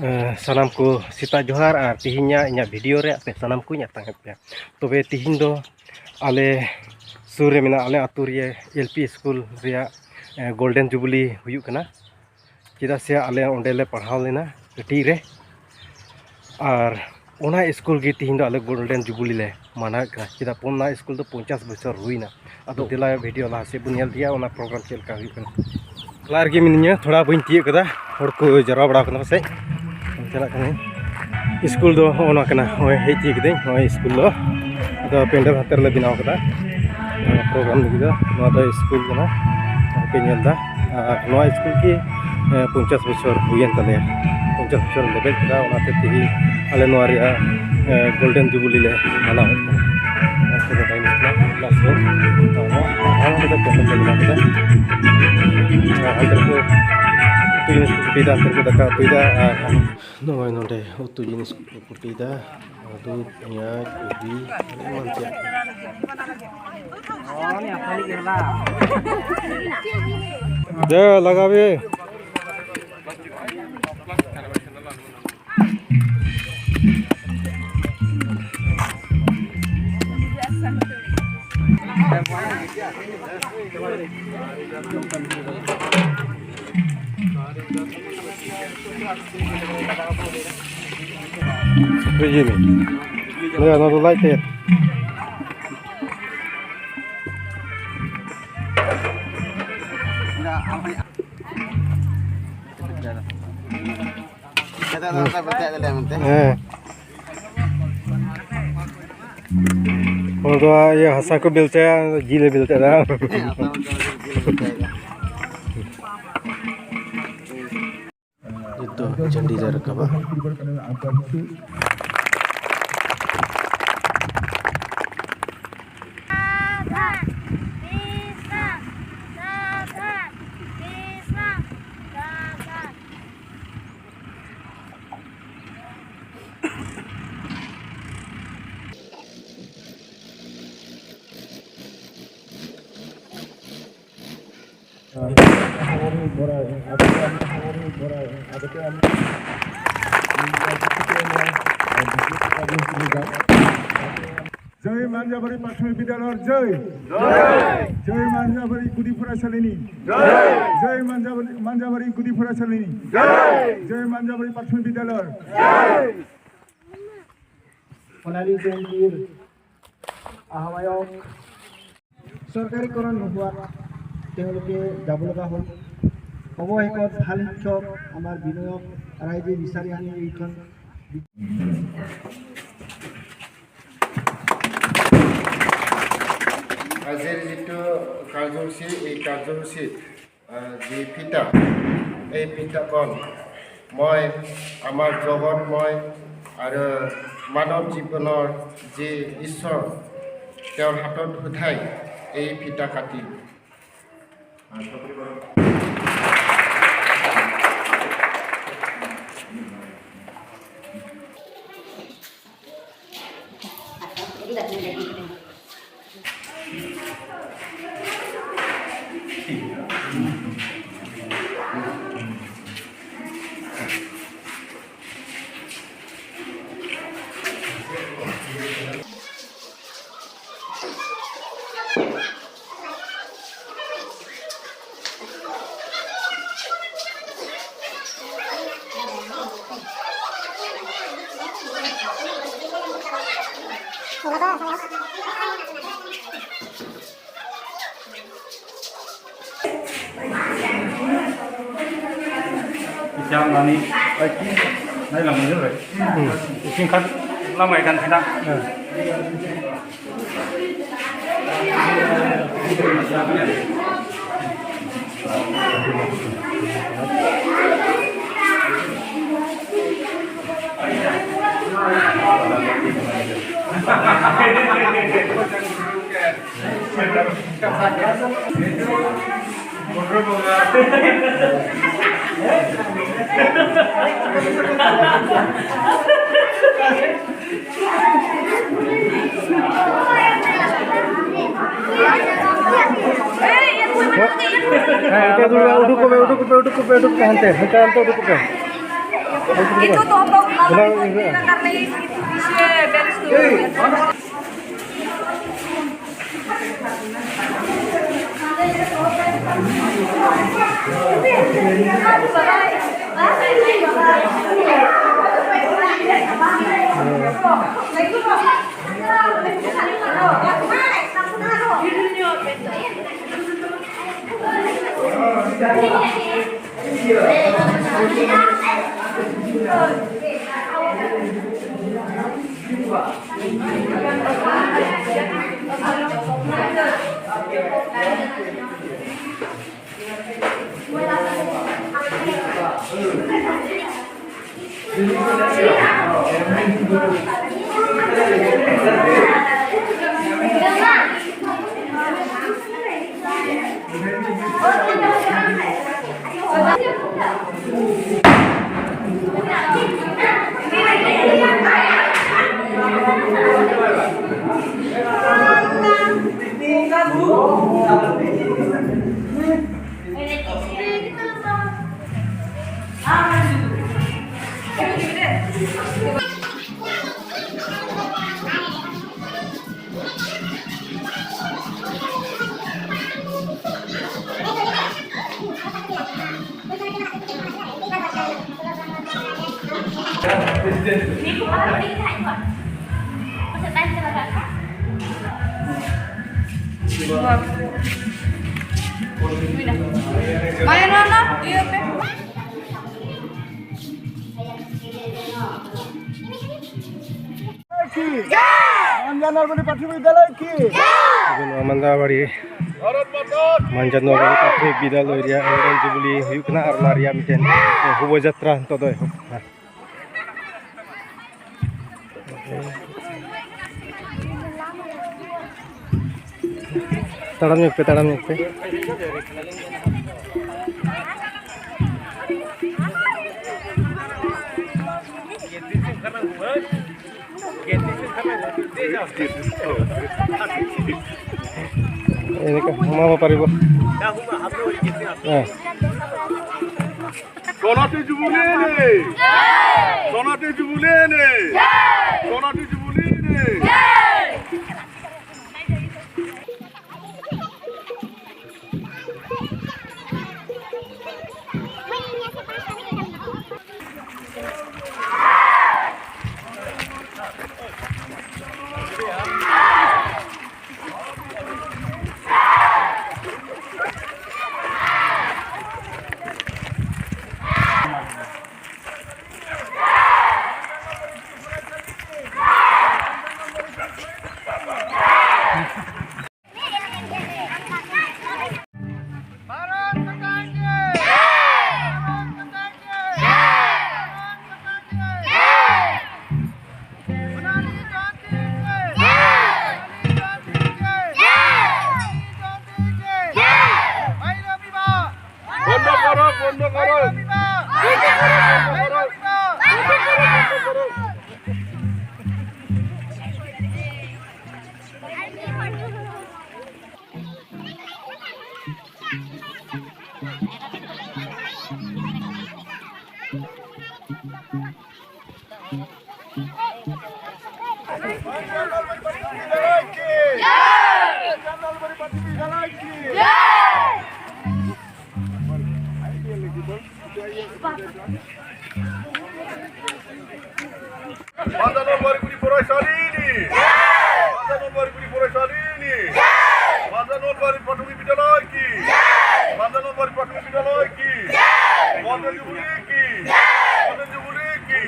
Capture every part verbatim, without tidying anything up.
ᱮᱸ, ᱥᱟᱱᱟᱢ ᱠᱚ ᱥᱮᱛᱟᱜ ᱡᱚᱦᱟᱨ᱾ ᱟᱨ ᱛᱮᱦᱮᱧᱟᱜ ᱤᱧᱟᱹᱜ ᱵᱷᱤᱰᱤᱭᱳ ᱨᱮ ᱟᱯᱮ ᱥᱟᱱᱟᱢ ᱠᱚᱧ ᱟᱛᱟᱝ ᱮᱫ ᱯᱮᱭᱟ᱾ ᱛᱚᱵᱮ ᱛᱮᱦᱮᱧ ᱫᱚ ᱟᱞᱮ ᱥᱩᱨ ᱨᱮ ᱢᱮᱱᱟᱜ ᱟᱞᱮ ᱟᱹᱛᱩ ᱨᱮ ᱮᱞ ᱯᱤ ᱥᱠᱩᱞ ᱨᱮᱭᱟᱜ, ᱮᱸ, ᱜᱳᱞᱰᱮᱱ ᱡᱩᱵᱤᱞᱤ ᱦᱩᱭᱩᱜ ᱠᱟᱱᱟ᱾ ᱪᱮᱫᱟᱜ ᱥᱮ ᱟᱞᱮ ᱚᱸᱰᱮ ᱞᱮ ᱯᱟᱲᱦᱟᱣ ᱞᱮᱱᱟ ᱠᱟᱹᱴᱤᱡ ᱨᱮ, ᱟᱨ ᱚᱱᱟ ᱥᱠᱩᱞ ᱜᱮ ᱛᱮᱦᱮᱧ ᱫᱚ ᱟᱞᱮ ᱜᱳᱞᱰᱮᱱ ᱡᱩᱵᱤᱞᱤ ᱞᱮ ᱢᱟᱱᱟᱣᱮᱫ ᱠᱟᱱᱟ᱾ ᱪᱮᱫᱟᱜ ᱚᱱᱟ ᱥᱠᱩᱞ ᱫᱚ ᱯᱚᱧᱪᱟᱥ ᱵᱚᱪᱷᱚᱨ ᱦᱩᱭᱱᱟ᱾ ᱟᱫᱚ ᱫᱮᱞᱟ ᱵᱷᱤᱰᱤᱭᱳ ᱞᱟᱦᱟ ᱥᱮᱫ ᱵᱚᱱ ᱧᱮᱞ ᱤᱫᱤᱭᱟ, ᱚᱱᱟ ᱯᱨᱳᱜᱨᱟᱢ ᱪᱮᱫ ᱞᱮᱠᱟ ᱦᱩᱭᱩᱜ ᱠᱟᱱᱟ᱾ ᱛᱟᱞᱟ ᱨᱮᱜᱮ ᱢᱤᱱᱟᱹᱧᱟ, ᱛᱷᱚᱲᱟ ᱵᱟᱹᱧ ᱛᱤᱭᱳᱜ ᱠᱟᱫᱟ, ᱦᱚᱲ ᱠᱚ ᱡᱟᱨᱣᱟ ᱵᱟᱲᱟ ᱠᱟᱱᱟ ᱯᱟᱥᱮᱡ᱾ ᱪᱟᱞᱟᱜ ᱠᱟᱹᱱᱟᱹᱧ᱾ ᱥᱠᱩᱞ ᱫᱚ ᱦᱚᱸᱜᱼᱚ ᱱᱚᱣᱟ ᱠᱟᱱᱟ, ᱱᱚᱜᱼᱚᱭ ᱦᱮᱡ ᱛᱤᱭᱳᱜ ᱠᱤᱫᱟᱹᱧ᱾ ᱱᱚᱜᱼᱚᱭ ᱥᱠᱩᱞ ᱫᱚ ᱟᱫᱚ ᱯᱮᱱᱰᱮᱞ ᱦᱟᱱᱛᱮ ᱨᱮᱞᱮ ᱵᱮᱱᱟᱣ ᱠᱟᱫᱟ ᱯᱨᱳᱜᱨᱟᱢ ᱞᱟᱹᱜᱤᱫ ᱫᱚ᱾ ᱱᱚᱣᱟ ᱫᱚ ᱥᱠᱩᱞ ᱠᱟᱱᱟ, ᱯᱮ ᱧᱮᱞ ᱮᱫᱟ᱾ ᱟᱨ ᱱᱚᱣᱟ ᱥᱠᱩᱞ ᱜᱮ, ᱮ, ᱯᱚᱧᱪᱟᱥ ᱵᱚᱪᱷᱚᱨ ᱦᱩᱭᱮᱱ ᱛᱟᱞᱮᱭᱟ᱾ ᱯᱚᱧᱪᱟᱥ ᱵᱚᱪᱷᱚᱨ ᱞᱮᱵᱮᱫ ᱠᱮᱫᱟ, ᱚᱱᱟᱛᱮ ᱛᱮᱦᱮᱧ ᱟᱞᱮ ᱱᱚᱣᱟ ᱨᱮᱭᱟᱜ, ᱮ, ᱜᱳᱞᱰᱮᱱ ᱡᱩᱵᱤᱞᱤ ᱞᱮ ᱢᱟᱱᱟᱣᱮᱫ ᱠᱟᱱᱟ᱾ ᱟᱨ ᱯᱩᱨᱟᱹ ᱰᱟᱭᱱᱤᱝ ᱠᱞᱟᱥ, ᱠᱞᱟᱥ ᱨᱩᱢ, ᱟᱨ ᱱᱚᱣᱟ ᱟᱨ ᱚᱸᱰᱮ ᱫᱚ ᱯᱮᱱᱰᱮᱞ ᱞᱮ ᱵᱮᱱᱟᱣ ᱠᱮᱫᱟ᱾ ᱟᱨ ᱦᱟᱱᱛᱮ ᱨᱮᱠᱚ ᱩᱛᱩ ᱡᱤᱱᱤᱥ ᱠᱚ ᱠᱩᱴᱤᱭᱮᱫᱟ, ᱦᱟᱱᱛᱮ ᱨᱮᱠᱚ ᱫᱟᱠᱟ ᱩᱛᱩᱭᱮᱫᱟ᱾ ᱟᱨ ᱱᱚᱜᱼᱚᱭ ᱱᱚᱰᱮ ᱩᱛᱩ ᱡᱤᱱᱤᱥ ᱠᱚᱠᱚ ᱠᱩᱴᱤᱭᱮᱫᱟ, ᱟᱹᱞᱩ, ᱯᱮᱸᱭᱟᱡᱽ, ᱠᱚᱵᱤ, ᱮᱢᱟᱱ ᱛᱮᱭᱟᱜ᱾ ᱫᱮ, ᱞᱟᱜᱟᱣ ᱢᱮ᱾ ᱵᱩᱡᱷᱟᱹᱣ ᱢᱮ᱾ ᱱᱚᱣᱟ ᱫᱚ ᱞᱟᱡ ᱛᱮ᱾ ᱦᱮᱸ᱾ ᱦᱚᱲ ᱫᱚ ᱤᱭᱟᱹ ᱦᱟᱥᱟ ᱠᱚ ᱵᱮᱞᱪᱟᱭᱟ, ᱡᱤᱞ ᱮ ᱵᱮᱞᱪᱟᱭᱟ᱾ ᱱᱤᱛ ᱫᱚ ᱡᱷᱟᱹᱱᱰᱤ ᱞᱮ ᱨᱟᱠᱟᱵᱟ᱾ ধৰা আগতে আমি জয় মাঞ্জাবাৰী প্ৰাথমিক বিদ্যালয়ৰ জয়। জয় মাঞ্জাবাৰী গুদি ফুৰা চালিনী। জয় মাঞ্জাবাৰী, মাঞ্জাবাৰী গুদি ফুৰা চালিনী। জয় মাঞ্জাবাৰী প্ৰাথমিক বিদ্যালয়ৰ। সোণালী জয়ন্তীৰ আহ্বায়ক চৰকাৰীকৰণ নোহোৱাত তেওঁলোকে যাব লগা হ'ল। অৱশেষত ভাল শিক্ষক আমাৰ বিনয়ক ৰাইজে বিচাৰি আনি এইখন আজিৰ যিটো কাৰ্যসূচী, এই কাৰ্যসূচীত, আহ, যি ফিতা, এই ফিতাখন মই আমাৰ জগতময় আৰু মানৱ জীৱনৰ যি ঈশ্বৰ, তেওঁৰ হাতত উঠাই এই ফিতা কাটি Isyam nani, ai ki, nai lamai jauh, eh. Hmm. Isin kan lamai kan kita. Hmm. ᱦᱮᱸ, ᱩᱰᱩᱠ ᱠᱚᱯᱮ, ᱩᱰᱩᱠ ᱠᱚᱯᱮ, ᱩᱰᱩᱠ ᱠᱚᱯᱮ, ᱩᱰᱩᱠ ᱠᱚᱯᱮ, ᱦᱟᱱᱛᱮ, ᱦᱟᱱᱛᱮ ᱩᱰᱩᱠ ᱠᱚᱯᱮ᱾ ᱤᱧ ᱫᱚ ᱛᱚ ᱵᱟᱵᱟ ᱵᱟᱹᱧ ᱧᱮᱞ ᱠᱟᱫᱟ, ᱠᱟᱨᱚᱱ ᱤᱧ ᱯᱤᱪᱷᱮ ᱵᱮᱞ ᱥᱩᱨ ᱨᱮ᱾ ᱢᱟᱭᱟ, ᱱᱚᱣᱟ ᱱᱟ, ᱤᱭᱟᱹ ᱯᱮ᱾ ᱢᱟᱱᱡᱟᱱᱚᱨᱵᱟᱲᱤ ᱯᱨᱟᱛᱷᱚᱢᱤᱠ ᱵᱤᱫᱽᱫᱟᱞᱚᱭ ᱠᱤ? ᱟᱵᱚ ᱱᱚᱣᱟ ᱢᱟᱱᱫᱟᱵᱟᱲᱤ, ᱢᱟᱱᱡᱟᱱᱚᱨᱵᱟᱲᱤ ᱯᱨᱟᱛᱷᱚᱢᱤᱠ ᱵᱤᱫᱽᱫᱟᱞᱚᱭ ᱨᱮᱭᱟᱜ annual jubilee ᱦᱩᱭᱩᱜ ᱠᱟᱱᱟ ᱟᱨ ᱚᱱᱟ ᱨᱮᱭᱟᱜ ᱢᱤᱫᱴᱮᱱ ᱦᱚᱵᱚ ᱡᱟᱛᱨᱟ ᱱᱤᱛᱚᱜ ᱫᱚ ᱮᱦᱚᱵ ᱠᱟᱱᱟ᱾ ᱛᱟᱲᱟᱢ ᱧᱚᱜ ᱯᱮ, ᱛᱟᱲᱟᱢ ᱧᱚᱜ ᱯᱮ᱾ এনেকে সোমাব পাৰিব। হ্যাঁ। গণতন্ত্র যুবলী নেই। গণতন্ত্র যুবলী নেই। গণতন্ত্র যুবলী নেই। বন্ধ করো, বন্ধ করো। বন্ধ করো, বন্ধ করো। বন্ধ করো, বন্ধ করো। মান্দানোর বাড়িপুরি পৌরশালী। মান্দানোর বাড়িপুরি পৌরশালী। মান্দানোর বাড়ি প্রাথমিক বিদ্যালয় কি? মান্দানোর বাড়ি প্রাথমিক বিদ্যালয় কি? মান্দানোর বাড়ি কি? মান্দানোর বাড়ি কি?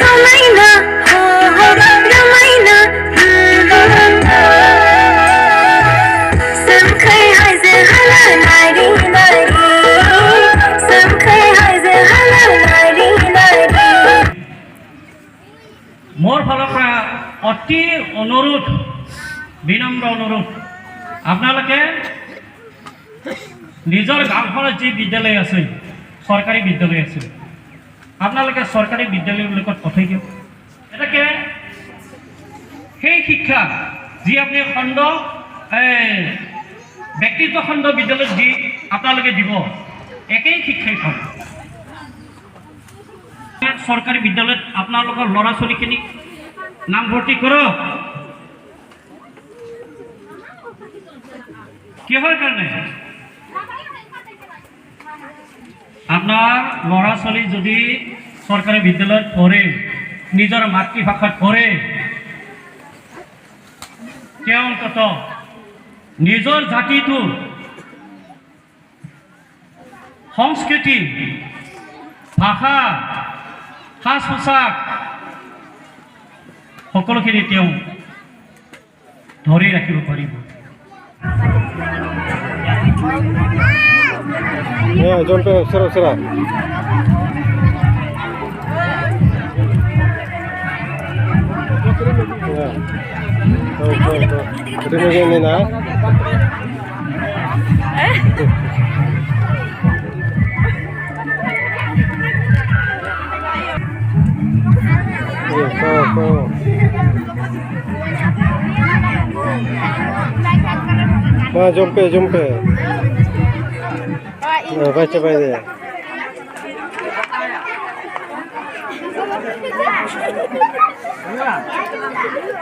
ᱥᱚᱢᱟᱭᱱᱟ, ᱦᱚ, ᱦᱚ, ᱨᱟᱢᱟᱭᱱᱟ, ᱦᱚ, ᱦᱚ, ᱦᱚ᱾ ᱥᱟᱹᱝᱠᱷᱟᱹᱭ ᱦᱟᱭ ᱡᱮ ᱦᱟᱞᱟ ᱱᱟᱨᱤ ᱱᱟᱨᱤ, ᱥᱟᱹᱝᱠᱷᱟᱹᱭ ᱦᱟᱭ ᱡᱮ ᱦᱟᱞᱟ ᱱᱟᱨᱤ ᱱᱟᱨᱤ। মোৰ ফালৰ পৰা অতি অনুৰোধ, বিনম্ৰ অনুৰোধ, আপোনালোকে নিজৰ গাঁওখনত যি বিদ্যালয় আছে, চৰকাৰী বিদ্যালয় আছে, আপোনালোকে চৰকাৰী বিদ্যালয়বিলাকত পঠাই দিয়ক। এনেকে সেই শিক্ষা যি আপুনি খণ্ড, এই, ব্যক্তিত্ব খণ্ড বিদ্যালয়ত যি আপোনালোকে দিব, একেই শিক্ষাই পাব। চৰকাৰী বিদ্যালয়ত আপোনালোকৰ ল'ৰা ছোৱালীখিনি নামভৰ্তি কৰক। কিহৰ কাৰণে? আপোনাৰ ল'ৰা ছোৱালী যদি চৰকাৰী বিদ্যালয়ত পঢ়ে, নিজৰ মাতৃভাষাত পঢ়ে, তেওঁ অন্ততঃ নিজৰ জাতিটো, সংস্কৃতি, ভাষা, সাজ পোছাক, সকলোখিনি তেওঁ ধৰি ৰাখিব পাৰিব। ᱦᱮᱸ, ᱡᱚᱢ ᱯᱮ, ᱩᱥᱟᱹᱨᱟ, ᱩᱥᱟᱹᱨᱟ᱾ ᱦᱮᱸ᱾ ᱦᱳᱭ, ᱦᱳᱭ, ᱦᱳᱭ᱾ ᱟᱹᱰᱤ ᱢᱚᱡᱽ ᱮ ᱢᱮᱱᱟ᱾ ᱦᱳᱭ, ᱦᱳᱭ, ᱦᱳᱭ᱾ ᱢᱟ, ᱡᱚᱢ ᱯᱮ, ᱡᱚᱢ ᱯᱮ᱾ ᱦᱮᱸ, ᱵᱟᱭ ᱪᱟᱵᱟᱭ ᱫᱟᱭᱟ᱾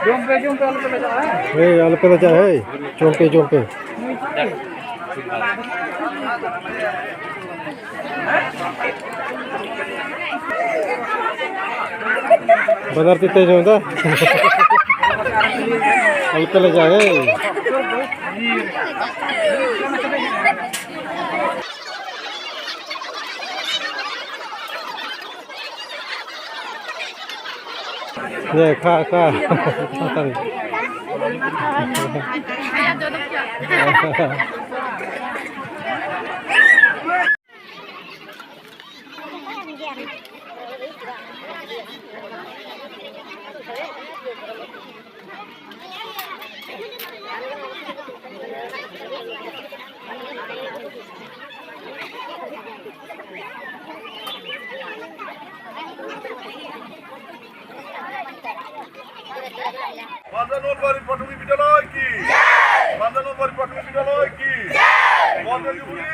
ᱡᱚᱢ ᱯᱮ, ᱡᱚᱢ ᱯᱮ, ᱟᱞᱚ ᱯᱮ ᱞᱟᱡᱟᱜᱼᱟ᱾ ᱦᱮᱸ, ᱟᱞᱚ ᱯᱮ ᱞᱟᱡᱟᱜᱼᱟ, ᱦᱮᱸ᱾ ᱡᱚᱢ ᱯᱮ, ᱡᱚᱢ ᱯᱮ᱾ ᱵᱟᱱᱟᱨ ᱛᱤ ᱛᱮ ᱡᱚᱢ ᱫᱟ᱾ ᱟᱞᱚ ᱯᱮ ᱞᱟᱡᱟᱜᱼᱟ, ᱦᱮᱸ᱾ ᱡᱮ ᱠᱷᱟ ᱠᱷᱟ᱾ মালদা নলবাড়ি প্রাথমিক বিদ্যালয় কি? মালদা নলবাড়ি প্রাথমিক বিদ্যালয় কি? বর্ণ জুবিলি